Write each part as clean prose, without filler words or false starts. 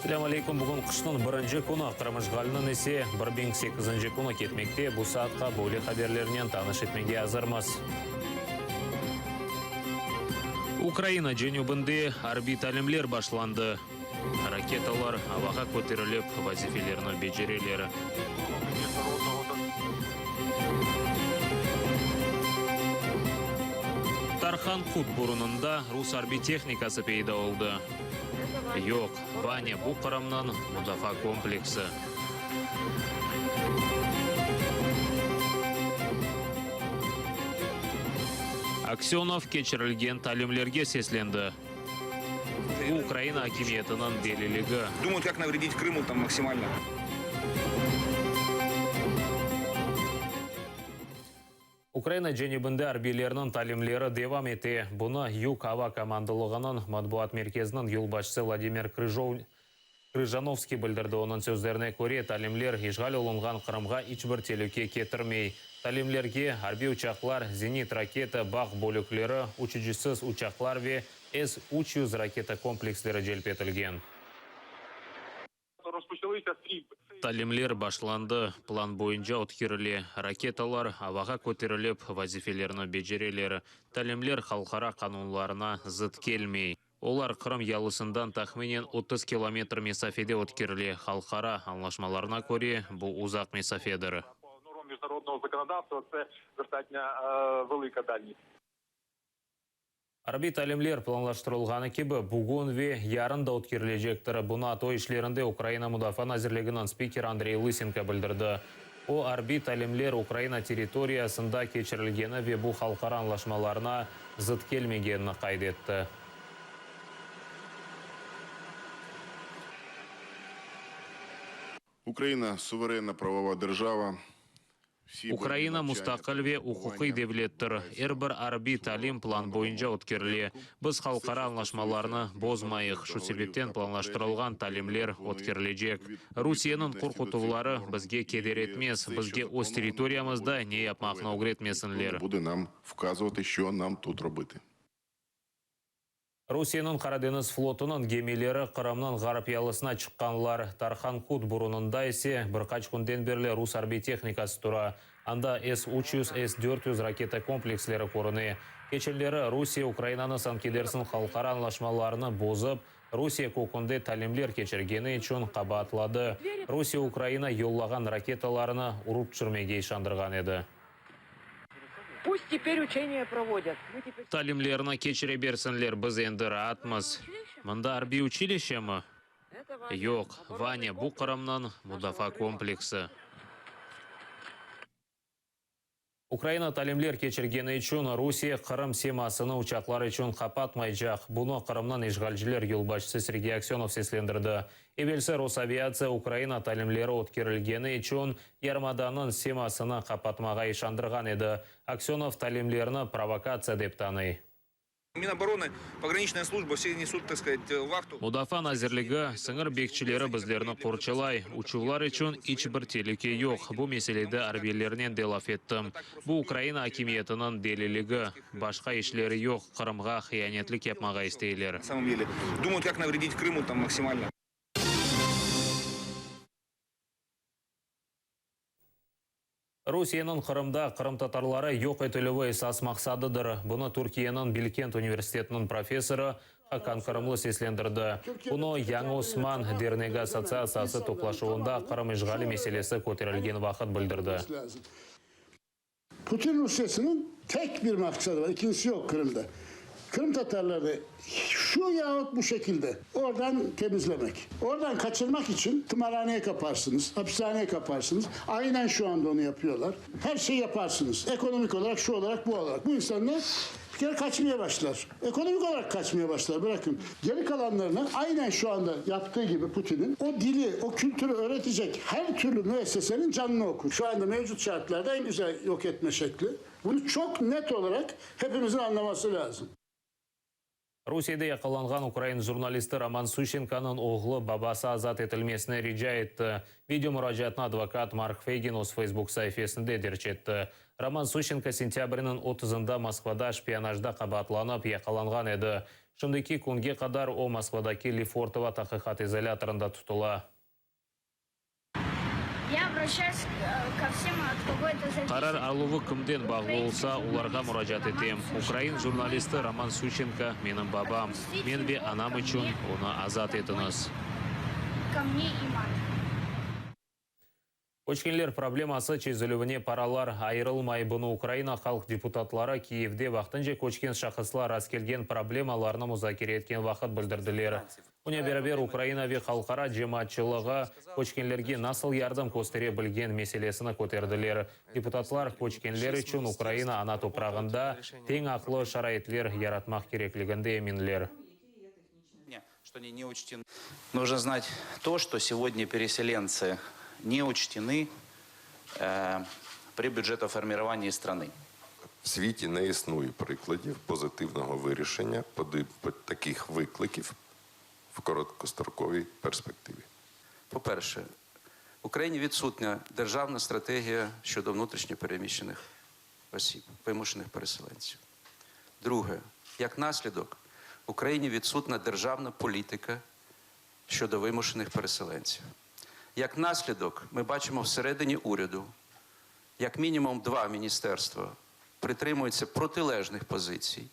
Selâm aleyküm! Bugün qışnıñ birinci künü, Qırım işğaliniñ ise bir biñ sekizinci künü ketmekte. Bu saatqa böyle haberlernen tanış etmege azırmız. Ukraina cenübinde arbiy talimler başlandı. Raketalar avağa köterilip, vazifelerini becereler. Tarhan Qut burunında rus arbiy tehnikası peyda oldı. Yoq, Vanâ, bu Qırımnıñ mudafaa kompleksi. Aksönov keçirilgen talimlerge seslendi. Bu Ukraina akimiyetiniñ deliligi. Думают, как навредить Крыму там максимально. Ukraina cenübinde arbiylerniñ talimleri devam ete. Bunı Yug ava komandalığınıñ matbuat merkeziniñ yolbaşçısı Vladimir Krıjanovskiy bildirdi. Onıñ sözlerine köre, talimler işğal olunğan Qırımğa iç bir telüke ketirmey. Talimlerge arbiy uçaqlar, zenit raketa bağ bölükleri, uçucısız uçaqlar ve S 300 raketa kompleksleri celp etilgen. Talimler başlandı, plan boyunca ötkerile, raketalar avağa köterilip, vazifelerini becereler. Talimler halqara qanunlarına zıt kelmey. Olar Qırım yalısından tahminen 30 kilometr mesafede ötkerile, halqara añlaşmalarına köre, bu uzaq mesafedir. Arbiy talimler planlaştırılğanı kibi, bugün ve yarın da ötkerilecektir. Bunı ATO işlerinde Ukraina Mudafaa nazirliginiñ spikeri Andrey Lısenko bildirdi. O, arbiy talimler Ukraina territoriyasında keçirilgeni ve bu halqara añlaşmalarına zıt kelmegenini qayd etti. Ukraina suverenna pravova država. Ukraina mustaqil ve uquqiy devlettir. Er bir arbiy talim plan boyunca ötkerile. Biz halqara añlaşmalarnı bozmayıq, şu sebepten planlaştırılğan talimler ötkerilecek. Rusiyeniñ qorqutuvları bizge keder etmez, bizge öz territoriyamızda ne yapmaqnı ögretmesinler. Rusiyeniñ Qara deñiz flotunıñ gemileri Qırımnıñ ğarp yalısına çıqqanlar. Tarhan Qut burunında ise bir qaç künden berli rus arbiy tehnikası tura. Anda S 300, S 400 raketa kompleksleri körüne. Keçenleri Rusiye Ukrainanı sanki dersiñ halqara añlaşmalarnı bozıp, Rusiye kökünde talimler keçirgeni içün qabaatladı. Rusiye Ukraina yollağan raketalarını urıp tüşürmege işandırğan edi. Talimlerni keçire bersinler, biz endi raatmız. Mında arbiy uçilişemi? Yoq, Vanâ, bu Qırımnıñ mudafaa kompleksi. Ukraina talimler keçirgeni içün Rusiye Qırım semasını uçaqlar içün qapatmaycaq. Bunı Qırımnıñ işğalciler yolbaşçısı Sergey Aksönov seslendirdi. Evelsi Rosaviatsiya Ukraina talimleri ötkerilgeni içün yarımadanıñ semasını qapatmağa işandırğan edi. Aksönov talimlerni provokatsiya dep tanıy. Minoboroны, pograniçnaya slujba, vse nesut, tak skazat, vahtu. Mudafaa nazirligi, sıñır bekçileri bizlerni qorçalay. Uçuvlar içün iç bir telüke yoq. Bu meselede arbiylernen de laf ettim. Bu Ukraina akimiyetiniñ deliligi. Başqa işleri yoq, Qırımğa hıyanetlik yapmağa isteyler. Na samom dele, dumayut, kak navredit Krımu tam maksimalno. Rusiyeniñ Qırımda qırımtatarları yoq etilüvi esas maqsadıdır. Bunı Türkiyeniñ Bilkent universitetiniñ professorı Hakan Qırımlı seslendirdi. Bunı Yañı Osman dernegi assotsiatsiyası toplaşuvında Qırım işğali meselesi köterilgen vaqıt bildirdi. Putin Rusiyesiniñ tek bir maqsadı bar, ikincisi yoq Qırımda. Qırımtatarlarnı şu yahut bu şekilde oradan temizlemek. Oradan qaçırmaq içün tımarhaneye qaparsıñız, apishaneye qaparsıñız. Aynen şu anda onı yapıyorlar. Her şey yaparsıñız. Ekonomik olaraq, şu olaraq, bu olaraq. Bu insanlar bir kere qaçmaya başlar. Ekonomik olaraq qaçmaya başlar, bırakın. Geri qalanlarına aynen şu anda yaptığı kibi Putinin o dili, o kültürü öğretecek her türlü müessesenin canını okur. Şu anda mevcut şartlarda en güzel yoq etme şekli. Bunı çoq net olaraq hepimizin añlaması lâzım. Rusiyede yaqalanğan ukrain jurnalisti Roman Suşçenkonıñ oğlu babası azat etilmesini rica etti. Video muracaatını advokat Mark Feygin öz Facebook saifesinde derc etti. Roman Suşçenko sentâbrniñ otuzında Moskvada şpionajda qabaatlanıp yaqalanğan edi. Şimdiki künge qadar o Moskvadaki Lefortovo taqiqat izolâtorında tutula. Qarar aluvı kimden bağlı olsa, olarğa muracaat etem. Ukrain jurnalisti Roman Suşçenko menim babam. Men ve anam içün onı azat etiñiz. Köçkenler probleması çezilüvine paralar ayırılmay. Bunı Ukraina halq deputatları Kiyevde vaqtınca köçken şahıslar rastkelgen problemalarnı muzakere etken vaqıt bildirdiler. Bunen beraber, Ukraina ve halqara cemaatçılığı köçkenlerge nasıl yardım köstere bilgen meselesini köterdiler. Deputatlar, köçkenler içün Ukraina ana toprağında teñ aqlı şaraitler yaratmaq kerekliginde eminler. Нужно знать то, что сегодня переселенцы не учтены при бюджетоформировании страны. В світі не існує прикладів позитивного вирішення таких викликів в короткостроковій перспективі. По-перше, в Україні відсутня державна стратегія щодо внутрішньо переміщених осіб, вимушених переселенців. Друге, як наслідок, в Україні відсутня державна політика щодо вимушених переселенців. Як наслідок, ми бачимо всередині уряду, як мінімум два міністерства притримуються протилежних позицій.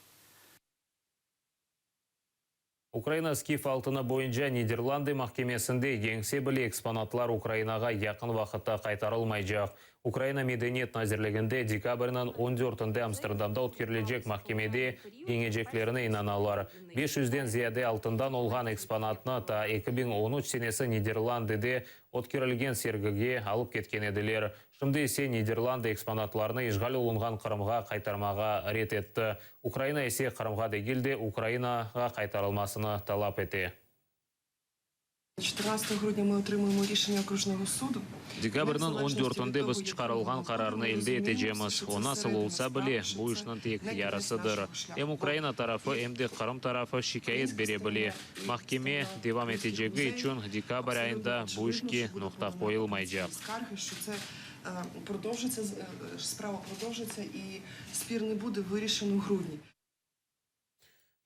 Ukraina skif altını boyunca Niderlandı mahkemesinde yeñse bile eksponatlar Ukrainağa yaqın vaqıtta qaytarılmaycaq. Ukraina Medeniyet nazirliginde dekabrniñ on dörtünde Amsterdamda ötkerilecek mahkemede yeñeceklerine inanalar. Beş yüzden ziyade altından olğan eksponatnı ta 2013 senesi Niderlandıde ötkerilgen sergige alıp ketken ediler. Şimdi ise Niderlandı eksponatlarnı işğal olunğan Qırımğa qaytarmağa red etti. Ukraina ise Qırımğa degil de, Ukrainağa qaytarılmasını talap ete. Dekabrniñ on dörtünde biz çıqarılğan qararnı elde etecemiz. O nasıl olsa bile, bu işniñ tek yarısıdır. Em Ukraina tarafı, em de Qırım tarafı şikâyet bere bile. Mahkeme devam etecegi içün dekabr ayında bu işke noqta qoyulmaycaq.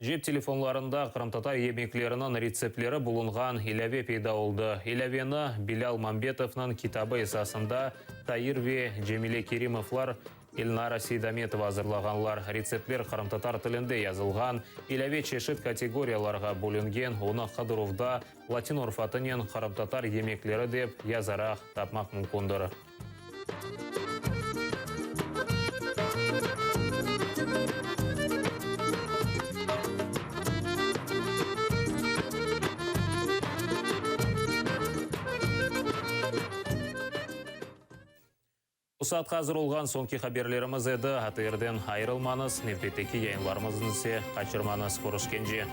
Cep telefonlarında qırımtatar yemekleriniñ retseptleri bulunğan ilâve peyda oldı. İlâveni Bilâl Mambetovnıñ kitabı esasında Tair ve Cemile Kerimovlar, Elnara Seydametova azırlağanlar. Retseptler qırımtatar tilinde yazılğan. İlâve çeşit kategoriyalarğa bölüngen, onı qıdıruvda latin urufatınen qırımtatar yemekleri dep yazaraq tapmaq mümkündir. Bu saatqa azır olğan soñki haberlerimiz edi. ATRden ayırılmañız, nevbetteki yayınlarımıznı ise qaçırmañız. Körüşkence!